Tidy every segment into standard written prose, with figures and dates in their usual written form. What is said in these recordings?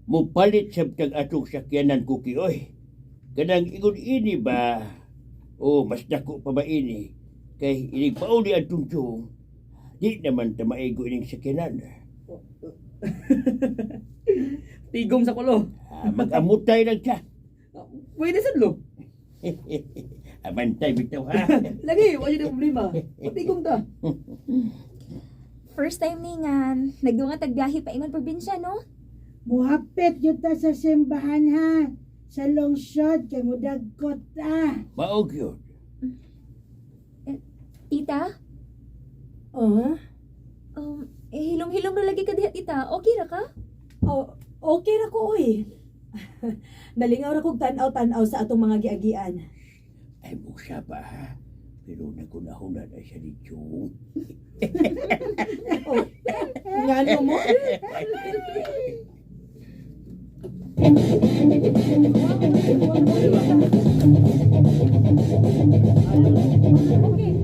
Mupalit sa tag atong sakyanan, Kuki, oy. Kanang ingon ini ba? O mas dako pa ba ini? Kay inig pauli ang tungtong. Di naman ta maigo ining sakyanan. Tigom sa kulo. Ah, mag-amutay lang siya. Pwede sa lo. Abantay bitaw ha. Lagi, wala yung problema. Patigom ta. First time ni nga, nagdungan tagbiyahe pa ingon probinsya, no? Muhapit yun ta sa simbahan ha. Sa lungsod kay mudagkot ta. Maog yun. Tita, Oh, eh, hilom-hilom ra lagi ka diha, tita. Okay ra ka? oh, okay ra ko oy. Nalingaw ra kog tan-aw-tan-aw sa atong mga giagian. Ay musa pa ha. Pero nagunahuna na siya ni Chong. Oh, ngano mo?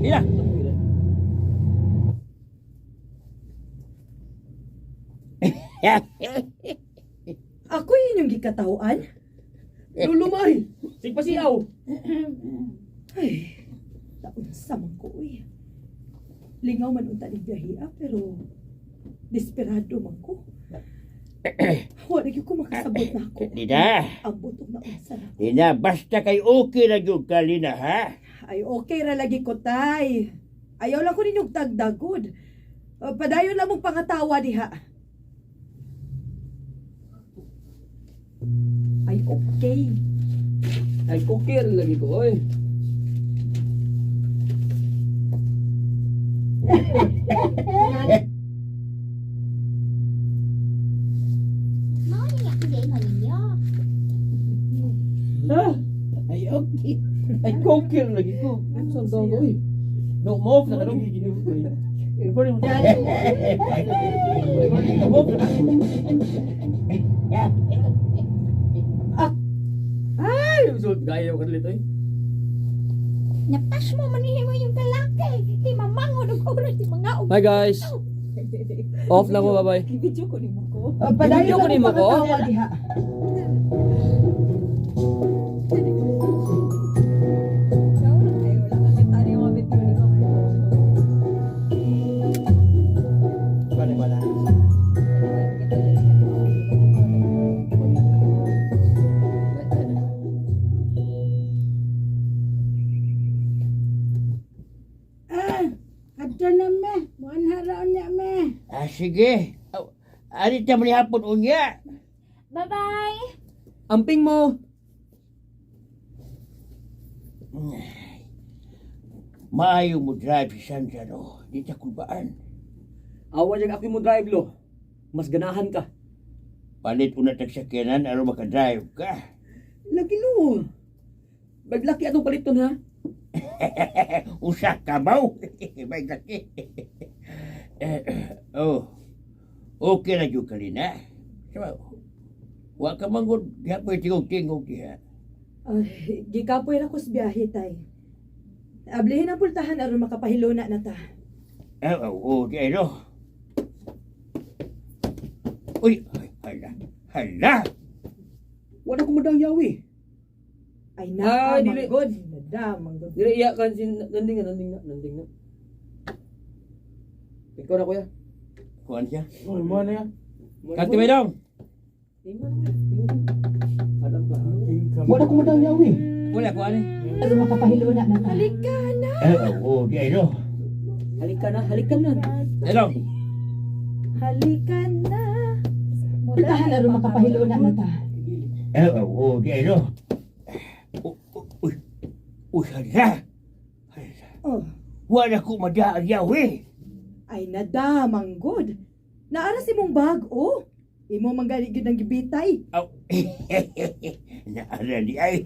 Ila! Ako yun yung gikatawaan? Lulumay. Sigpasiaw. Ay, taon sa man ko oy. Lingaw man unta ni biyahe ah, pero desperado man ko. Wala gyud ko makasabot na ako. Lina! Ang butong na unsa na. Lina, basta kay okay na yun ka, Lina, ha? Ay, okay ra lagi ko, tay. Ayaw lang ko ninyong tagdagod. Padayon lang mong pangatawa diha. Ay, okay. Ay, okay lagi ko, oy. Mao ni ako sa ninyo. Ha? Ay, okay. Ay, okay lagi ko. Saan daw ko, oy? No, mo off na ka dong. Recording mo. Recording ka, off na ka. Ay, so gayo ka dito, oy. Napas mo manihi mo yung kalaki. Di mamangon og oras di mga og. Bye guys. Off na ko, bye-bye. Video ko nimo ko. Padayon Video ko lang nimo mong ko? pangatawa diha. Ay, wala ka kita ni mga video nimo. Bale, bale. Ah, adto na me. Muanha ra unya me. Ah, sige. Aw, ari ta mo ni hapon unya. Bye-bye! Amping mo. Maayo mo drive si Sandra, no? Di ta kulbaan. Awa dyan ako mo drive lo. Mas ganahan ka. Palit una tag sakyanan aron maka-drive ka. Lagi lo. Baglaki atong paliton ha. Usa ka baw. May laki. Eh, oh. Okay na jud ka, Lina. Sama. Wa ka man gud gihapoy tingog-tingog diha. Ay, gikapoy ra ko sa biyahe, tay. Ablihin ang pultahan aron makapahiluna na ta. Eh, oh, oh, di ay no. Uy, ay, hala. Hala! Wala ko madang yawi. Ay, Ah, naa, dili. manggod. Nada, manggod. Dire iya kan sin nanding na nanding na nanding na. Ikaw na kuya. Kuan siya. Oh, mo na ya. Kanti may dong. Tingnan kuya. Tingnan. Alam ka. Wala ko madang yawi. Wala kuan eh. Aron makapahiluna na ta. Halika na. Eh, oh, oh, di ay no. Halika na, halika na. Hello. Halika na. Pultahan aron makapahiluna na ta. Eh, oh, oh, di ay no. Oh, oh, uy. Uy, hala. Hala. Oh. Wala ko madaang yawi. Ay nada, manggod. Naara si mong bag-o. Imo manggali gyud ang gibitay. Aw. Naara di ay.